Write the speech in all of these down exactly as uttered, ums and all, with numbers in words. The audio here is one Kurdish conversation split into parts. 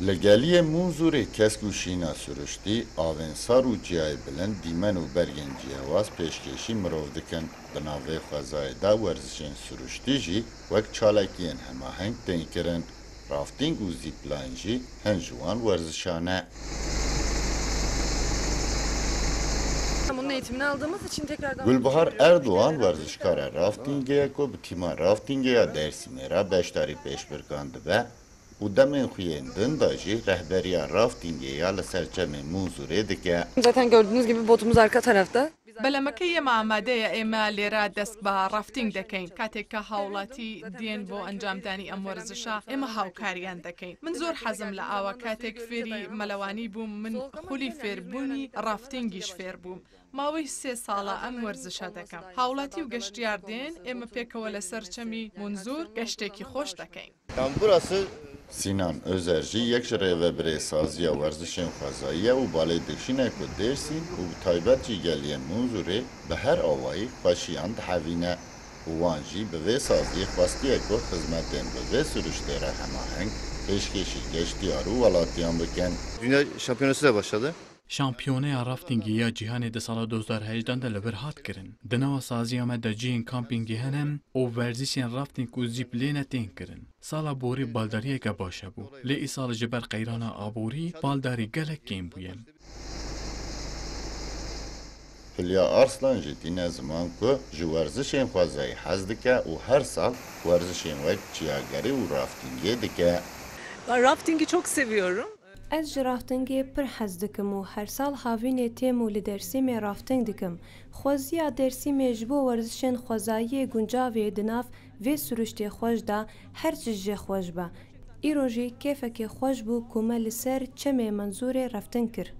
Li geliyê Munzûrê kesk û şîna siruştî, avên sar û çiyayê bilind dîmen û bergên cihewaz pêşkêşî mirov dikin. Di nav vê xwezayê de werzişên siruştî jî wek çalakiyên hemaheng tên kirin. Rafting û zîpline jî hin ji wan werzişan e. Bunun eğitimini aldığımız için tekrardan Gulbihar Erdoğan werzişkara raftingê ye ku bi tîma raftingê ya Dêrsimê re beşdarî pêşbirkan dibe û demên xwe yên din de jî rehberiya raftingê ya li ser çemê Munzûrê dike. Zaten gördüğünüz gibi botumuz arka tarafta. بەلەمەکەی ئێمە ئامادەیە، ئێمە لێرە دەست بە ڕافتینگ دەکەین. کاتێک کە هاوڵاتی دێن بۆ ئەنجامدانی ئەم وەرزشە، ئێمە هاوکاریان دەکەین. من زۆر حەزم لە ئاوە، کاتێک فێری مەلەوانی بووم، من خولی فێربوونی ڕافتینگیش فێر بووم. ماوەی سێ ساڵە ئەم وەرزشە دەکەم. هاوڵاتی و گەشتیار دێن، ئێمە پێکەوە لەسەر چەمی مونزور گەشتێکی خۆش دەکەین. Sinan Özer jî yek ji rêvebirê saziya werzişên xwezayî ye û balê dikişîne ku Dêrsîm û bi taybet jî geliyên Munzûrê bi her awayî xweşiyan dihevîne û wan jî bi vê saziyê xwestiye ku xizmetên bi vê siruştê re hemaheng pêşkêşî geştiyar û welatiyan bikin. Dünya şampiyonası da başladı. Şampiyoneya raftingê ya cîhanê di sala du hezar hejdeh de li vir hat kirin. Di nava saziya me de cihên kampîngê hene û werzişên rafting û zîp lê ne tên kirin. Sala borî baldariyeke baş hebû. Lê îsal ji ber qeyrana aborî baldarî gelek kêm bûye. Hülya Arslan jî tîne ziman ku ji werzişên xwezayî hez dike û her sal werzişên wek çiyagerî û raftingê dike. Rafting'i çok seviyorum. Ez ji raftingê pir hez dikim û her sal havînê têm û li Dêrsîmê rafting dikim. Xweziya Dêrsîmê ji bo werzişên xwezayiyê guncavê di nav vê siruştê xweş de her çi jê xweş be. Îro jî kêfekê xweş bû ku me li ser çemê Menzûrê rafting kir.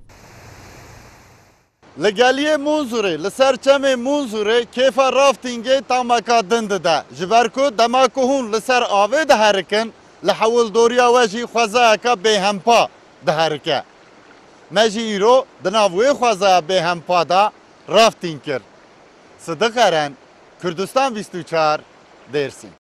Li geliyê Munzurê, li ser çemê Munzurê kêfa raftingê tameka din dide. Ji ber ku dema ku hûn li ser avê diherikin, li hewildoriya we jî xwezayeke bêhempa diherike. Me jî îro di nav wê xwezaya bêhempa de rafting kir. Sidiq Eren, Kurdistan bîst û çar, Dêrsim.